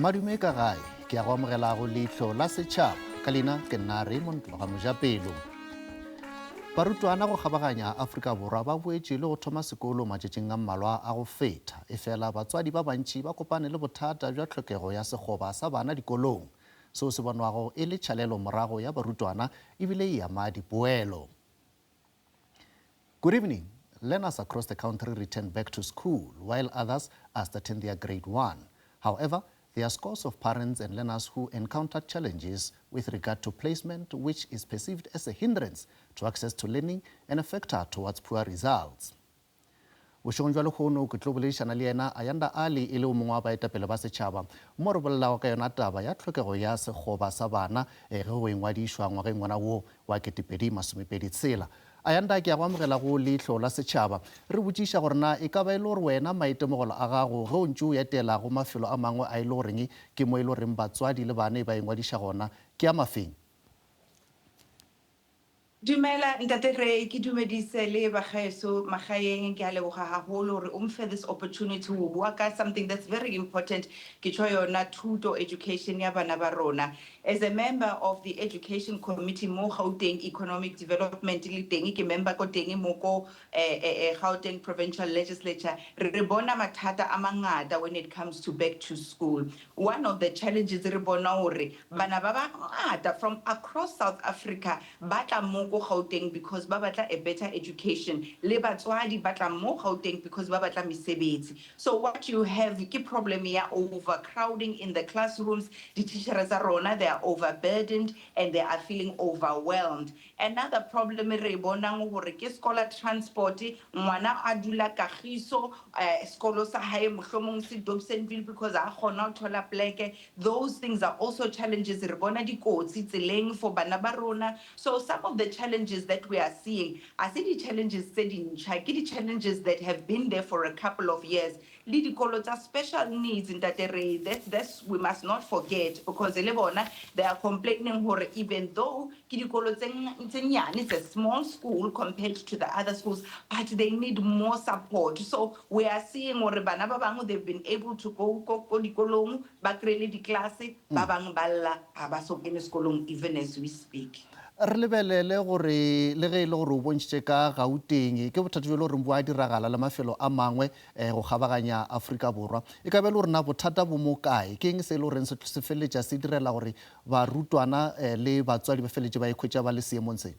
Madume ka gae, ke a go amogela go Leihlo la Setšhaba. Ka leina ke nna Raymond Logamojapelo. Barutwana go kgabaganya Afrika Borwa ba boetše le go thoma sekolo matšatšing a mmalwa a go feta. Efela batswadi ba bantši ba kopane le bothata bja tlhokego ya sekgoba sa bana dikolong, seo se bonwago e le tšhalelo morago ya barutwana ebile e ama dipoelo. Good evening. Learners across the country return back to school while others are starting their grade 1. However, there are scores of parents and learners who encountered challenges with regard to placement, which is perceived as a hindrance to access to learning and a factor towards poor results. Bošegong bja lehono ke tlo boledišana le yena Ayanda Ali e le o mongwe wa baetapele ba setšhaba mo re bolelago ka yona taba ya tlhokego ya sekgoba sa bana ge go ingwadišwa ngwageng wona wo wa 2026. Ayanda, ke a go amogela go Leihlo la Setšhaba. Re botšiša gore na e ka ba e le gore wena maitemogelo a gago ge o ntše o etela go mafelo a mangwe a e le goreng ke mo e le goreng batswadi le bana e ba ingwadiša gona ke a mafeng? Dumela Ntate Ray, ke dumedise le bagaeso magaeng, ke a leboga haholo gore o mfe this opportunity ho bua ka something that's very important, ke tjho yona thuto, education ya bana ba rona. As a member of the education committee mo Gauteng Economic Development le teng ke member ko teng mo ko Gauteng Provincial Legislature, re bona mathata a mangata when it comes to back to school. One of the challenges re bona hore bana ba bangata from across South Africa ba tla mo ko Gauteng because ba batla a better education, le batswadi ba tla mo Gauteng because ba batla mesebetsi. So what you have ke problem ya overcrowding in the classrooms, dititjhere tsa rona they are overburdened and they are feeling overwhelmed. Another problem re e bonang hore ke scholar transport, ngwana a dula Kagiso, sekolo sa hae mohlomong se Dobsonville because ha kgona ho thola pleke. Those things are also challenges. Re bona dikotsi tseleng for bana ba rona. So some of the challenges that we are seeing, ha se di-challenges tse dintjha, ke di-challenges that have been there for a couple of years. Le dikolo tsa special needs, Ntate Ray, that's we must not forget because le bona they are complaining hore even though ke dikolo tse tse nyane, it's a small school compared to the other schools, but they need more support. So we are seeing hore bana ba bangwe they've been able to go ko dikolong, ba kry-ile di-class, ba bangwe ba lla ha ba so kene sekolong even as we speak. Re lebelele gore le ge e le gore o bontšhitše ka Gauteng, ke bothata bjo e le goreng bo a diragala le mafelo a mangwe go kgabaganya Afrika Borwa. E ka ba e le gore na bothata bo mo kae? Ke eng se e le goreng se se feleletša se direla gore barutwana le batswadi ba feleletše ba ikhwetša ba le seemong se?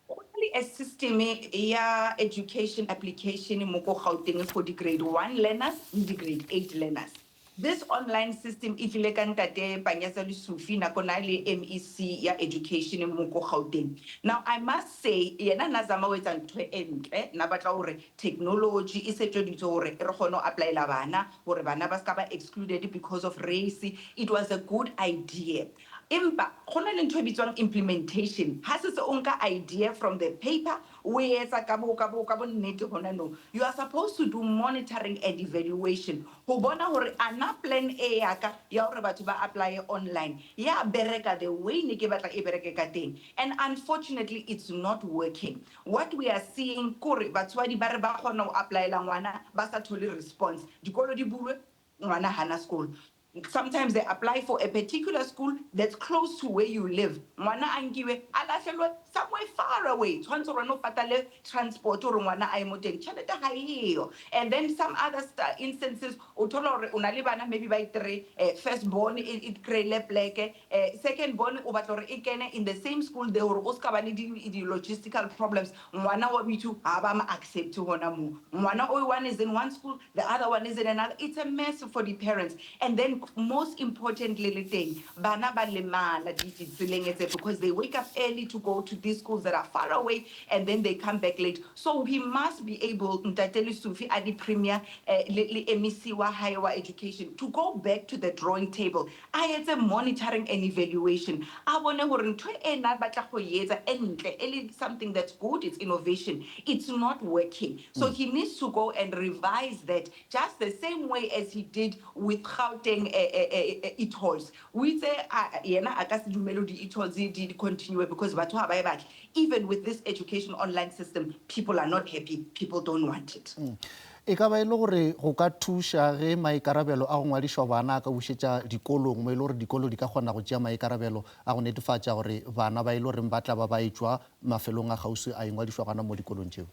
Go na le a system ya education application mo ko Gauteng for di-grade 1 learners le di-grade 8 learners. This online system e tlile ka Ntate Panyaza Lesufi nako na le MEC ya education mo ko Gauteng. Now I must say yena na zama ho etsa ntho e ntle, na batla hore technology e sebeditswe hore re kgone ho apply-ela bana hore bana ba ska ba excluded because of race. It was a good idea. Empa go na le ntho e bitswang implementation. Ha se se o nka idea from the paper o e etsa ka bo ka bo ka bonnete hona nou. You are supposed to do monitoring and evaluation ho bona hore a na plan e ya ka ya hore batho ba apply online ya bereka the way ne ke batla e bereke ka teng. And unfortunately it's not working. What we are seeing kore batswadi ba re ba kgona ho apply-ela ngwana ba sa thole response. Dikolo di bulwe, ngwana hana sekolo. Sometimes they apply for a particular school that's close to where you live. Ngwana a nkiwe a lahlelwe somewhere far away. Tshwanetse hore wena o patale transport hore ngwana a ye mo teng. Tjhelete ha eyo. And then some other instances o thola hore o na le bana maybe ba 3, first born e kry-ile pleke, second born o batla hore e kene in the same school there hore o ska ba le di logistical problems. Ngwana wa B2 ha ba mo accept hona moo. Ngwana o one is in one school, the other one is in another. It's a mess for the parents. And then most importantly le teng, bana ba lemala di tseleng tse because they wake up early to go to these schools that are far away and then they come back late. So he must be able, Ntate Lesufi a di premier le MEC wa hae wa education, to go back to the drawing table. A etse monitoring and evaluation. A bone hore ntho ena batla go etsa e ntle, e le something that's good, it's innovation. It's not working. So he needs to go and revise that just the same way as he did with Gauteng e-tolls. O itse yena a ka se dumele di e-tolls di continue because batho ha ba e batle. Even with this education online system, people are not happy. People don't want it. E ka ba e le gore go ka thuša ge maikarabelo a go ngwadišwa bana a ka bušetša dikolong mo e le gore dikolo di ka kgona go tšea maikarabelo a go netefatša gore bana ba e le goreng ba tla ba ba etšwa mafelong a kgauswi a ingwadišwa gona mo dikolong tšeo?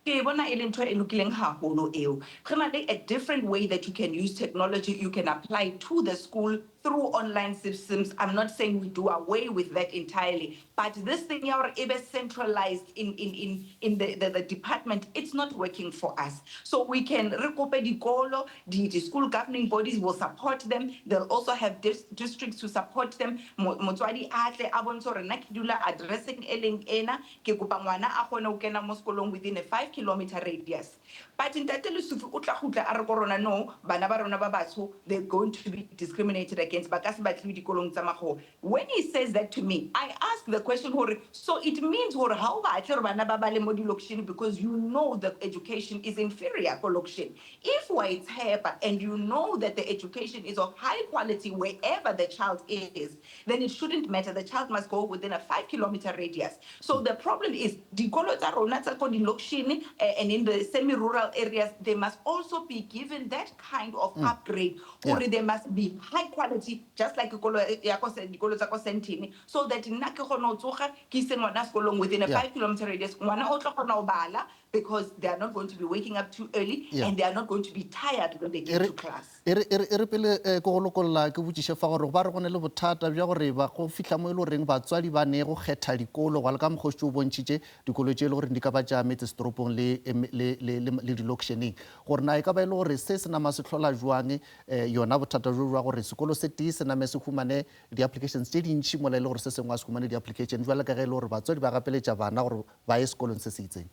Ke e bona e le ntho e lokileng haholo eo. Go na le a different way that you can use technology, you can apply to the school through online systems. I'm not saying we do away with that entirely, but this thing ya gore e be centralized in, in, in, in the, the, the department, it's not working for us. So we can re kope dikolo, di, di school governing bodies will support them. They'll also have dis districts to support them. Motswadi a tle a bontshe gore nna ke dula addresseng e leng ena, Ke kopa ngwana a kgone ho kena mo sekolong within a 5 kilometre radius. But Ntate Lesufi o tla kgutla a re ko rona no, bana ba rona ba batsho they're going to be discriminated against, ba ka se batliwe dikolong tsa makgowa. When he says that to me, I ask the question hore so it means hore ha o batle hore bana ba bale mo dilokishini because you know the education is inferior ko lokishini. If wa e tshepa and you know that the education is of high quality wherever the child is, then it shouldn't matter. The child must go within a 5 kilometer radius. So the problem is, dikolo tsa rona tsa ko dilokishini and in the semi-rural areas, they must also be given that kind of upgrade. Gore they must be high quality, just like dikolo ya ko dikolo tsa ko Sandton, so that nna ke kgone ho tsoga ke ise ngwana sekolong within a 5 kilometer radius. Ngwana o tlo kgona ho bala because they are not going to be waking up too early and they are not going to be tired when they get to class. E re, e re, e re pele eh, ke go lokolla ke botšiše fa gore ba re go ne le bothata bja gore ba go fihla mo e le goreng batswadi ba ne go kgetha dikolo gwa le ka mokgwa o šetše o bontšhitše dikolo tše e le goreng di ka ba tša metsesetoropong le, eh, le, le, le, le dilokšeneng gore na e ka ba e le gore se se nama se hlola jwang eh, yona bothata bjo bja gore sekolo se tee se name se humane di-applications tše dintši mola e le gore se sengwe a se humane di-application jwale ka ge e le gore batswadi ba gapeletša bana gore ba ye sekolong se se itseng.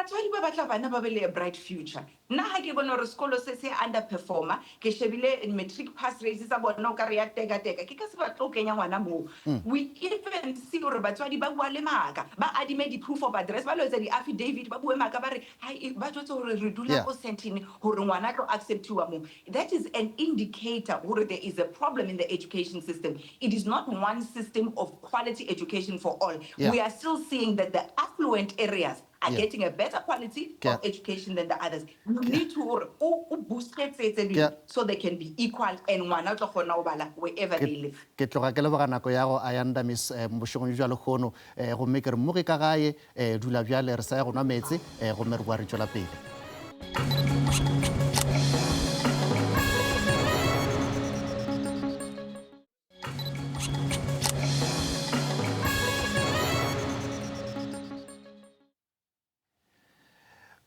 Batswadi ba batla bana ba be le a bright future. Nna ga ke bone gore sekolo se se underperforma, ke shebile matric pass rates tsa bona o kare ya teka-teka, ke ka se batle go kenya ngwana moo. We even see gore batswadi ba bua le maaka, ba adime di-proof of address, ba lo etsa di-affidavit, ba bue maaka ba re hai ba jwetse gore re dula ko Sandton gore ngwana a tlo acceptiwa mo. That is an indicator gore there is a problem in the education system. It is not one system of quality education for all. We are still seeing that the affluent areas are getting a better quality of education than the others. You need to gore o o booste tse tse dingwe so they can be equal and ngwana o tlo kgona go bala wherever they live. Ke tloga ke leboga nako ya go Ayanda Miss bošegong bjo bja lehono gomme ke re mmoge ka gae Dula bjale, re sa ya go nwa meetse, gomme re boa re tšwela pele.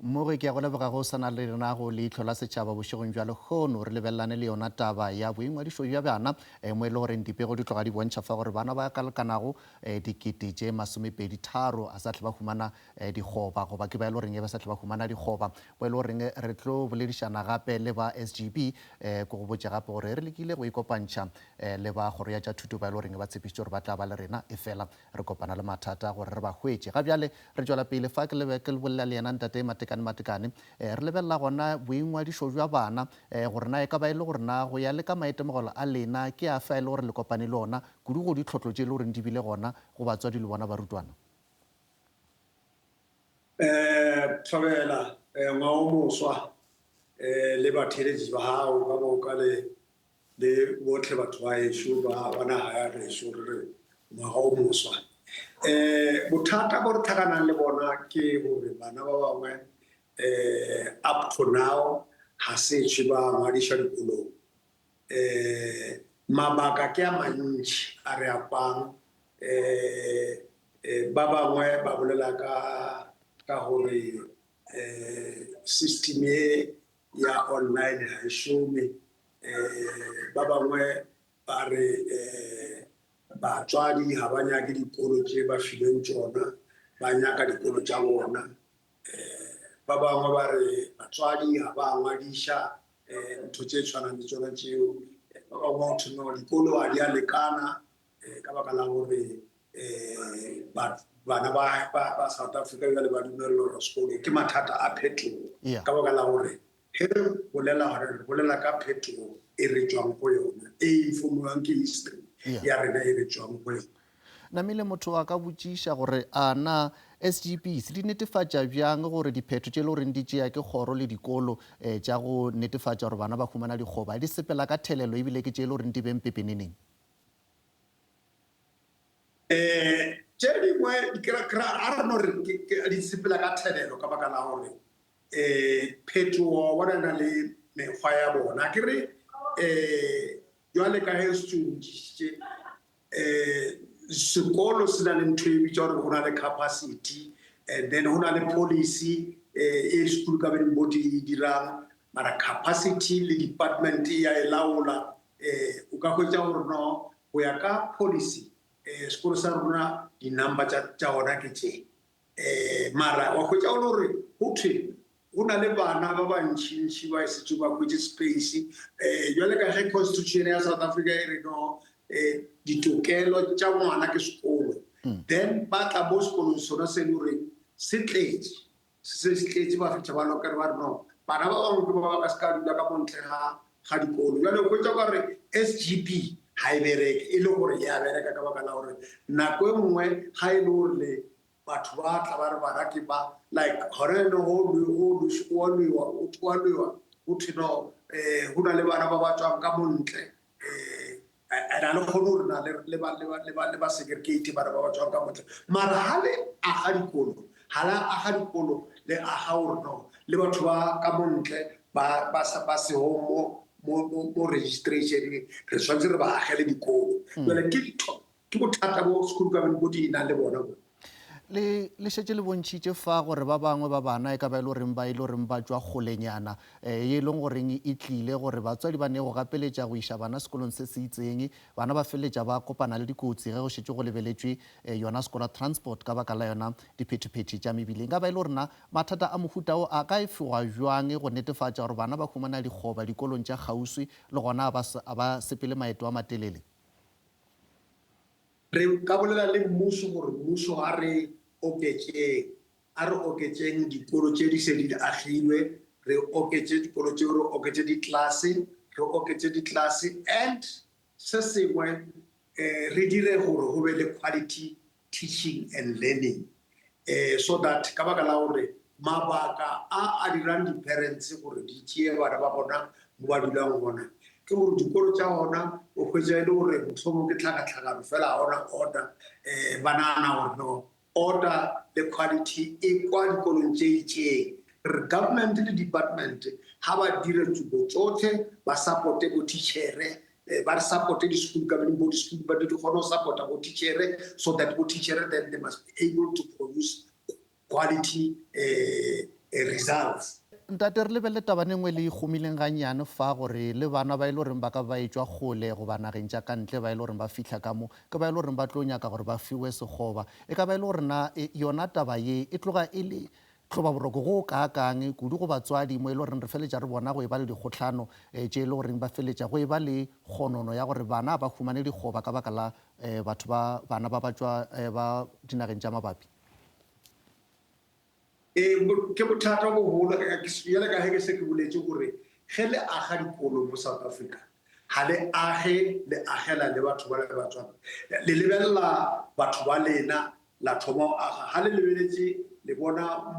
Mmogo ke ya go leboga go sa na le rena go Leihlo la Setšhaba bošegong bja lehono. Re lebelelane le yona taba ya boingwadišo bja bana mo e le goreng dipego di tloga di bontšha fa gore bana ba ka lekanago dikete tše masomepedi-tharo a sa tle ba humana digoba goba ke ba e le goreng ba sa tle ba humana digoba bo e le goreng re tlo boledišana gape le ba SGB ko go botša gape gore re lekile go ikopantšha le ba kgoro ya tša thuto ba e le goreng ba tshepišitše gore ba tla ba le rena efela re kopana le mathata gore re ba hwetše. Ga bjale re tšwela pele fa ke lebe ke bolela le yena ntate Matekane Matekane re lebelela gona boingwadišo bja bana gore na e ka ba e le gore na go ya le ka maitemogelo a lena ke afe a e le gore le kopane le ona kudu go ditlhotlo tše e le goreng di bile gona go batswadi le bona barutwana? Thobela, ngwaga o moswa le batheeletši ba gago ka moka le le bohle batho ba gešo ba ba naga ya gešo re re ngwaga o moswa. Bothata bo re tlhakanang le bona ke gore bana ba bangwe up to now ga sešwe ba ngwadišwa dikolong. Mabaka ke a mantši a re a kwang. Ba bangwe ba bolela ka ka gore system ye ya online ga e šome. Ba bangwe ba re batswadi ga ba nyake dikolo tše ba filweng tšona, ba nyaka dikolo tša bona. Ba bangwe ba re batswadi ga ba ngwadiša ntho tše tshwanang le tsona tšeo. Ba bangwe go thwe no dikolo ga di a lekana ka baka la gore bana ba South Africa bjale ba dumelelwa gore sekolo. Ke mathata a phetogo ka baka la gore ge re bolela gore re bolela ka phetogo e re tšwang go yona, e informiwang ke history ya rena e re tšwang go yona. Namile motho a ka botšiša gore a na SGBs di netefatša bjang gore diphetho tše e le goreng di tšea ke kgoro le dikolo um tša go netefatša gore bana ba humana dikgoba di sepela ka thelelo ebile ke tše e le goreng di beng pepeneneng? Um tše dingwe a re no re di sepela ka thelelo ka baka la gore um phetogo bona na le mekgwa ya bona ke re um jwale ka ge se ntšišitše um sekolo se na le ntho e bitsa gore go na le capacity and then go na le policy e school governing board e dirang mara capacity le department ya e laola um o ka hwetša gore no go ya ka policy um sekolo sa rona di-number tša gona ke tše um mara wa hwetša o le gore go thwe go na le bana ba bantšintši ba setse ba hwetše space um jwale ka ge constitution ya South Africa e re no um ditokelo tša ngwana ke sekolo then ba tla mo sekolong sona se e le goreng se tletše se se tletše ba fetša ba lokere ba re no bana ba bangwe ke ba ba ka se ka dula ka montle ga ga dikolo jale o hwetša ka gore SGB ga e bereke e le gore ya bereka ka baka la gore nako e nngwe ga e le gore le batho ba tla ba re bana ke ba like gona ene go lwewa go thwe no um go na le bana ba ba tswang ka montle um and a le kgone gore na le ba segregate bana ba ba tswang ka montle mara ga le aga dikolo ga la aga dikolo le aga gore no le batho ba ka montle ba sego mo registration re tshwanetse re ba agele dikolo jale ke ke bothata bo school governing body e nang le bona bo. Le le šetše le bontšhitše fa gore ba bangwe ba bana e ka ba e le goreng ba e le goreng ba tšwa kgolenyana um ye e leng goreng e tlile gore batswadi ba ne go gapeletša go iša bana sekolong se se itseng, bana ba feleletša ba kopana le dikotsi ge go šetše go lebeletšwe um yona sekola transport ka baka la yona diphethiphethi tša mebileng. Ka ba e le gore na mathata a mohuta wo a ka efogwa bjang go netefatša gore bana ba humana dikgoba dikolong tša kgauswi le gona a ba sepele maeto a matelele? Re ka bolela le mmušo gore mmušo a re oketšeng, a re oketšeng dikolo tše di se di agilwe, re oketše dikolo tšeo, re oketše diklase, re oketše diklase and se sengwe re dire gore go be le quality teaching and learning so that ka baka la gore mabaka a a dirang di-parents gore di tšee bana ba bona mo ba dulang gona ke gore dikolo tša gona o hwetša e le gore mohlomong ke tlhakatlhakano fela ga ona order um ba nagana gore no order le quality e kwa dikolong tše itšeng. Re government le department ga ba dire tsubo tsotlhe ba supporte bo teachere ba re supporte di-school governing body school but di kgone go supporta bo teachere so that bo teachere then they must be able to produce quality results. Ntate, re lebelele tabana e nngwe le e gomileng gannyane fa, gore le bana ba e le goreng ba ka ba etšwa kgole goba nageng tša ka ntle ba e le goreng ba fihla ka mo, ke ba e le goreng ba tlo nyaka gore ba fiwe sekgoba. E ka ba e le gore na yona taba ye e tloga e le tlhobaboroko go kaakang, kudu go batswadi mo e le goreng re feletša re bona go e ba le dikgohlano tše e le goreng ba feletša go e ba le kgonono ya gore bana ba humane dikgoba ka baka la batho ba bana ba ba tšwa ba dinageng tša mabapi? Ee, ke bothata bo bogolo bjale ka ge ke se ke boletše gore ge le aga dikolo mo South Africa ga le age le agela le batho ba le ba tswang le lebelela batho ba lena la thoma go aga ga le lebeletše le bona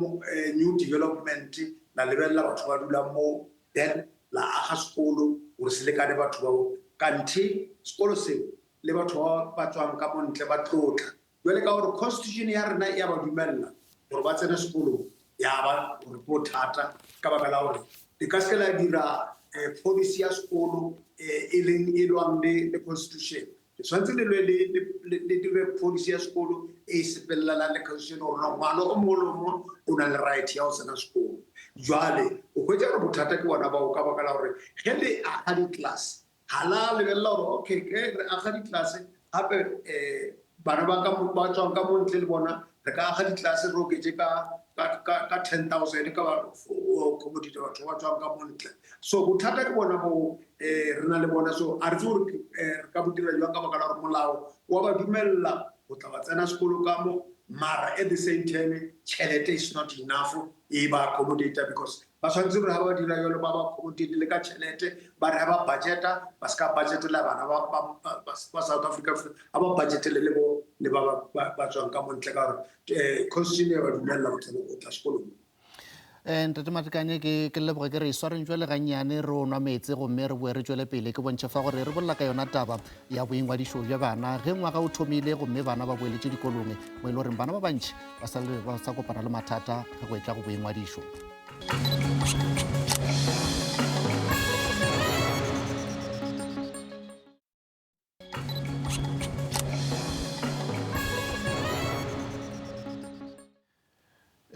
new development la lebelela batho ba dulang mo then la aga sekolo gore se lekane batho bao kanthe sekolo seo le batho ba ba tswang ka montle ba tlotla Bjale ka gore constitution ya rena e a ba dumelela gore ba tsene sekolong, ya ba gore ke bothata ka baka la gore le ka se ke la dira policy ya sekolo e leng e lwang le constitution. Le tshwanetse le lwe le dire policy ya sekolo e sepelelanang le constitution gore no ngwana o mongwe le o mongwe o na le right ya go tsena sekolo. Jwale o hwetša gore bothata ke bona bao ka baka la gore ge le aga di-class Ga la lebelela gore okay ke re aga ditlelase gape um bana ba ka ba tswang ka mo ntle le bona re ka aga ditlelase re oketse ka 10,000 ka accommodate batho ba tswang ka mo ntle. So bothata ke bona bo um re na le bona, so a re tsebe gore re ka bo dira jwang ka baka la gore molao wa ba dumelela go tla ba tsena sekolo ka mo, mara at the same time tšhelete is not enough e ba accommodate because Ba tshwanetse gore ga ba dira jalo ba ba accommodate le ka tšhelete, ba re ga ba budgeta ba se ka budgetela bana ba South Africa, ga ba budgetele le bo le ba ba tswang ka montle ka gore um constitution ya ba dumelela go tla sekolong. Um Ntate Matekane, ke ke leboge ke re swareng jwale gannyane re o nwa meetse gomme re boe re tšwele pele. Ke bontšhe fa gore re bolela ka yona taba ya boingwadišo bja bana ge ngwaga o thomile gomme bana ba boeletše dikolong, mo e le goreng bana ba bantši ba sa ba sa kopana le mathata ge go etla go boingwadišo.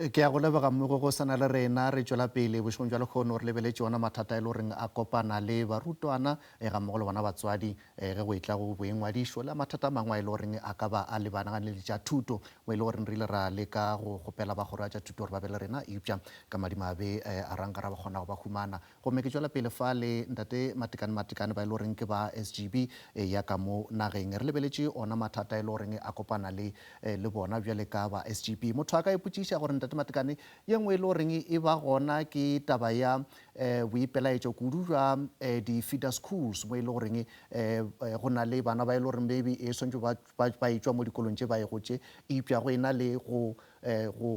Ke a go leboga mmogo go sana le rena re tšwela pele bošegong bja lekgono re lebeletše ona mathata e le goreng a kopana le barutwana eh, ga mmogo le bona batswadi eh, ge go etla go boingwadišo le mathata a mangwe a e le goreng a ka ba a lebanagane le tša thuto mo e le goreng re ile ra leka go kgopela ba kgoro ya tša thuto gore ba be le rena eupša ka madimabe eh, a ranka ra ba kgona go ba humana. Gomme ke tšwela pele fa le Ntate Matekane Matekane ba e le goreng ke ba SGB ya ka mo nageng. Re lebeletše ona mathata e le goreng a kopana le le bona bjale ka ba SGB. Motho a ka ipotšiša gore Ntate Matekane ye nngwe e le goreng e ba gona ke taba ya boipelaetšo kudu bja di-feeder schools mo e le goreng go na le bana ba e le goreng maybe e swantšwe ba ba etšwa mo dikolong tše ba ego tše eupša go ena le go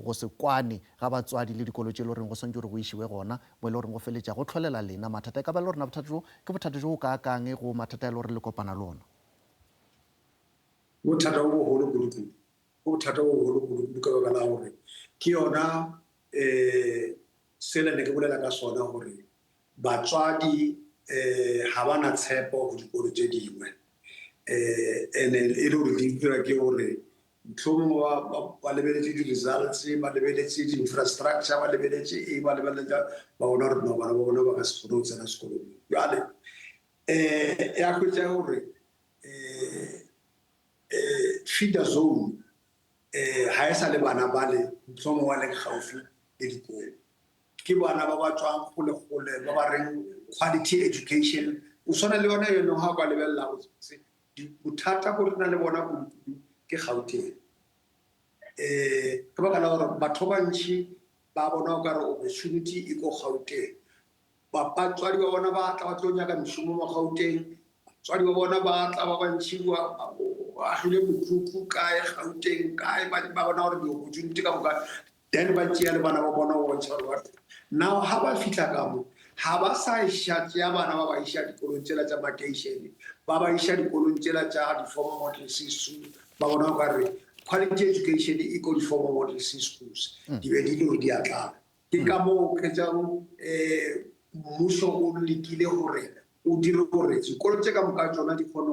go se kwane ga batswadi le dikolo tše e le goreng go swantšwe gore go išiwe gona mo e le goreng go feletša go hlolela lena mathata. E ka ba e le gore na bothata bjo ke bothata bjo bokaakang go mathata e le gore le kopana le ona? Ke bothata bo bogolo kudu-kudu. Ke bothata bo bogolo kudu-kudu ka baka la gore ke yona um sela ne ke bolela ka sona gore batswadi um ga ba na tshepo go dikolo tše dingwe um ene e le gore di dira ke gore Mohlomongwe ba, ba, ba lebeletše di-results, ba lebeletše di-infrastructure, ba lebeletše eng, ba lebeletša, ba bona gore no bana ba bona ba ka se kgone go tsena sekolong. Bjale um ya hwetša gore um um feeder zone um ga e sa le bana bale mohlomongwe ba leng gaufi le dikolo. Ke bana ba ba tswang kgole-kgole ba ba reng quality education. O swana le yona eno ga o ka lebelela Bothata bo re na le bona kudu-kudu ke Gauteng. Um ka baka la gore batho ba bantši ba bona o kare opportunity e ko Gauteng. Batswadi ba bona ba tla ba tlo nyaka mešomo mo Gauteng, batswadi ba bona ba tla ba bantši ba agile mekhukhu kae Gauteng kae, ba bona gore di-opportunity ka moka. Then ba tšea le bana ba bona go bontšha gore ba now ha ba fihla ka mo ga ba sa iša tšea bana ba ba iša dikolong tšela tša makeišene, ba ba iša dikolong tšela tša di-former model C school, ba bona o kare quality education e ko di-former model C schools di be di le gore di a tlala. Ke ka moo o hwetšang um mmušo o lekile gore o dire gore dikolo tše ka moka tšona di kgone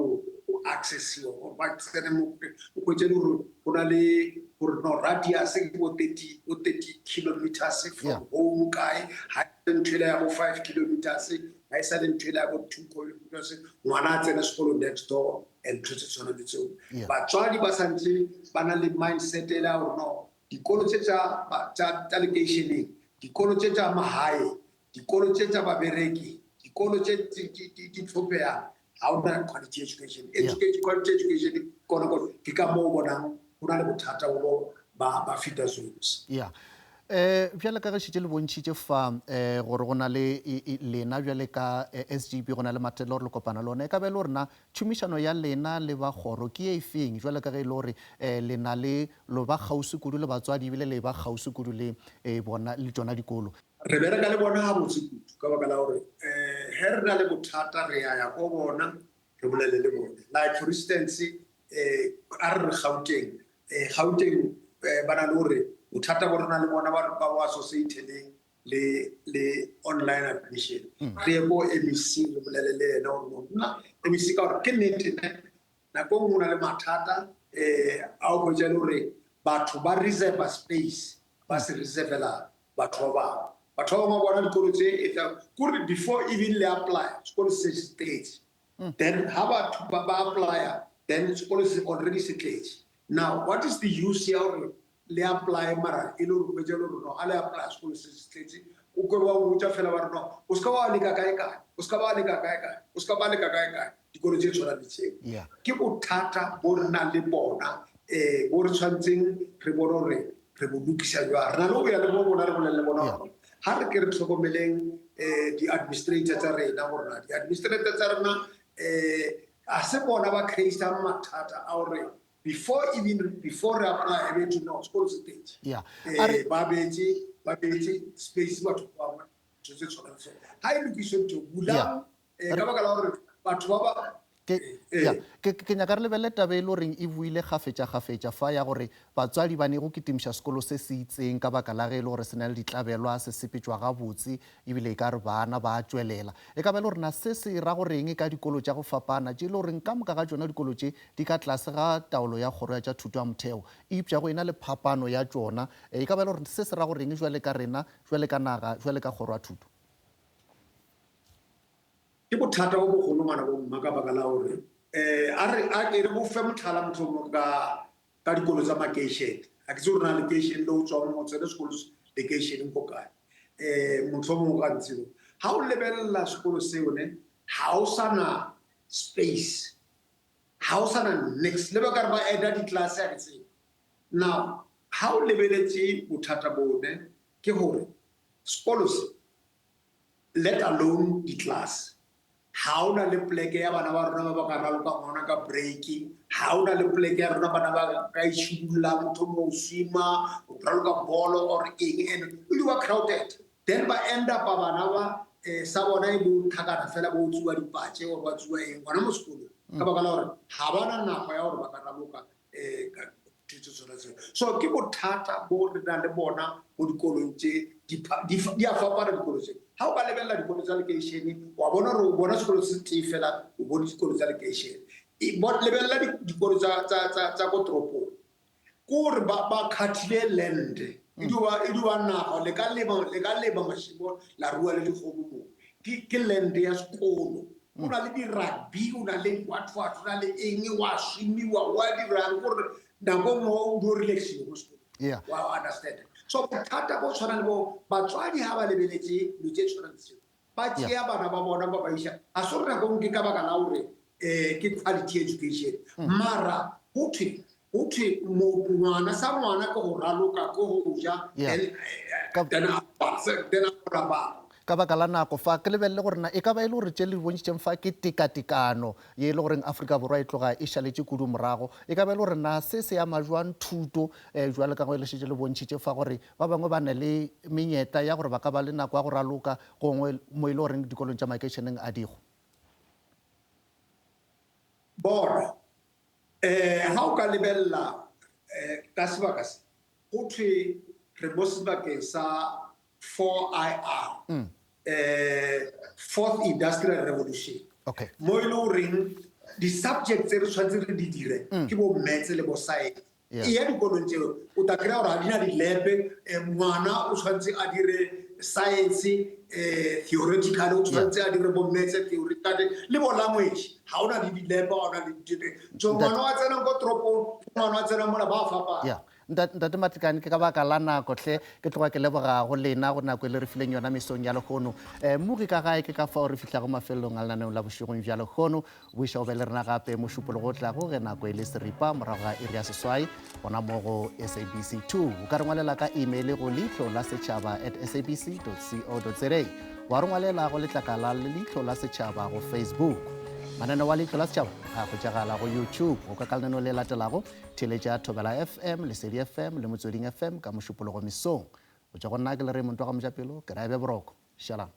go accessiwa gore ba tsene mo, o hwetše le gore go na le gore no radius ke bo 30 bo 30 kilometers from home kae, ga e ntho ela ya bo 5 kilometers, ga e sa le ntho ela ya bo 2 kilometers, ngwana a tsene sekolo next door and ntho tse tshwanang le tseo. Batswadi ba santse ba na le mindset ela ya gore no dikolo tše tša lekeišeneng, dikolo tše tša magae, Dikolo tše tša babereki, dikolo tše di tlhophegang, ga o na quality education. Education, quality education kona kona ke ka moo o bonang go na le bothata bo ba ba feeder zones. Yeah. Eh bjale ka ge šetše le bontšhitše fa eh gore go na le lena bjale ka eh, SGB go na le mathata gore le kopana le ona, e ka ba e le gore na tšhomišano ya lena le ba kgoro ke e feng jwale ka ge e le gore eh le na le lo ba kgauswi kudu le batswadi ebile le ba kgauswi kudu le eh bona le tšona dikolo. Re bereka le bona gabotse kudu ka baka la gore um ge re na le bothata re ya ya ko bona re bolele le bone. Like for instance um a re re Gauteng, um Gauteng um ba na le gore bothata bo re na le bona ba ba bo associate le le le online admission. Re ye ko MEC re bolele le yena gore nna MEC ka gore ke nnete ne nako e nngwe o na le mathata um a o hwetša e le gore batho ba reserve space ba se reservela batho ba bangwe. Batho ba bangwe ba bona dikolo tse e tla kore before even le apply sekolo se se tletse. Then ha batho ba ba applya then sekolo se already se tletse. Now what is the use ya gore le apply mara e le gore hwetša le gore no ha le apply sekolo se se tletse o kwe ba botša fela ba re no o ska wa leka kae kae o ska ba leka kae kae o ska ba leka kae kae dikolo tse tshwanang le tseo. Ke bothata bo re nang le bona um bo re tshwanetseng re bone gore re bo lokisa jwang. Re na le go ya le bo bona re bolele le bona gore ga re ke re tlhokomeleng um di-administrator tsa rena gore na di-administrator tsa rena um a se bona ba creatang mathata a gore. Before even before re apply e be no sekolo se tetse. Yeah. Eh, ba beetse ba beetse space batho ba bangwe ntho tse tshwanang so. Ha e lokiswe ntho bulang eh, ka baka la gore batho ba ba Ke, ya, ke, ke nyaka re lebelele taba e le goreng e buile gafetša-gafetša fa ya gore batswadi ba ne go kitimiša sekolo se se itseng ka baka la ge e le gore se na le ditlabelwa, se sepetšwa gabotse ebile e ka re bana ba tšwelela. E ka ba e le gore na se se ra goreng ka dikolo tša go fapana tše e le goreng ka moka ga tšona dikolo tše di ka tlase ga taolo ya kgoro ya tša thuto ya motheo eupša go ena le phapano ya tšona. E ka ba e le gore se se ra goreng jwale ka rena, jwale ka naga, jwale ka kgoro ya thuto? Ke bothata bo bogolo ngwana bo mma ka baka la gore um a re a ke re go fe motlhala mohlomong ka ka dikolo tsa makeišene ga ke tse gore na lekeišene le o tswang o tsene sekolo lekeišeneng ko kae um mohlomong ga ntse ga o lebelela sekolo seo ne ga o sa na space ga o sa na nix le ba ka re ba eda ditlelase a ke tsebe now ga o lebeletse bothata bone ke gore sekolo se let alone di-class. Ga o na le poleke ya bana ba rona ba ba ka ralokang gona ka break, ga o na le poleke ya rona bana ba ka itšhidulla, motho mo o swima, o raloka bolo or eng, and o di ba crowded. Then ba end up bana ba eh, sa bona e bo thakana fela bo tsuba dipatše or ba tsuba eng gona mo sekolong ka baka la gore ga ba na nako ya gore ba ka raloka um ka dilo tse tshwana tseo. So ke bothata bo re nang le bona mo dikolong tse di a fapana dikolo tse. Ga o ka lebelela dikolo tsa lekeišene wa bona gore o bona sekolo se tee fela o bone dikolo tsa lekeišene. Lebelela dikolo tsa ko toropong kore ba khathile land e dio ba naga le ka lema le ka lema mašemo la rua le dikgomo moo ke land ya sekolo. O na le di-rugby, o na le what what, o na le eng, wa swimiwa, wa dirang, kore nako nngwe o dio relaxiwa mo sekolong. Yeah. Wa understand. So bothata bo tshwana le bo batswadi ha ba lebeletse dilo tse tshwanang tseo ba tšea bana ba bona ba ba iša ga se gore nako nngwe ke ka baka la gore um ke quality education mara go thwe go thwe ngwana sa ngwana ke go raloka ke go ja then then a then a rapala. Ka baka la nako fa, ke lebelele gore na e ka ba e le gore tše le di bontšhitšeng fa ke tekatekano ye e le goreng Afrika Borwa e tloga e šaletše kudu morago. E ka ba e le gore na se se ama jwang thuto um jwalo ka ge le šetše le bontšhitše fa gore ba bangwe ba na le menyetla ya gore ba ka ba le nako ya go raloka gongwe mo e le goreng dikolong tša makeišeneng a digo. Bona, um ga o ka lebelela um ka sebaka se, go thwe re mo sebakeng sa 4IR, mm. Fourth Industrial Revolution. Okay. Mo e le goreng di-subject tse re tshwanetse re di dire mm. ke bo maths le bo science. Yeah. E ya dikolong tseo o tla kry-a gore ga di na di-lab eh, ngwana o tshwanetse a dire science eh, theoretical o tshwanetse a dire bo maths theoretical le bo language ga o na le di-lab ga o na le so ngwana wa tsenang ko toropong ngwana wa tsenang mola ba fapana yeah. Ntate Matlakane, ke ka baka la nako hle ke tloga ke leboga go lena go nako e le re fileng yona mesong ya lehono. Um mmogi ka gae ke ka fao re fihlago mafelelong a lenaneo la bošegong bja lehono. Boiša o be le rena gape mošupologo o tlago ge nako e le seripa morago ga iri ya seswai gona mo go SABC 2. O ka re ngwalela ka email go leihlo la setšhaba at sabc co za. Wa re ngwalela go letlakala le Leihlo la Setšhaba go Facebook. Mananeo a Leihlo la Setšhaba a hwetšagala go YouTube. Go ka ka lenaneo le latelago Theeletša Thobela FM, Lesedi FM le Motsweding FM ka Mošupologo mesong. Go tšwa go nna ke le Raymond wa ga Mojapelo, ke ra e be boroko. Šalang.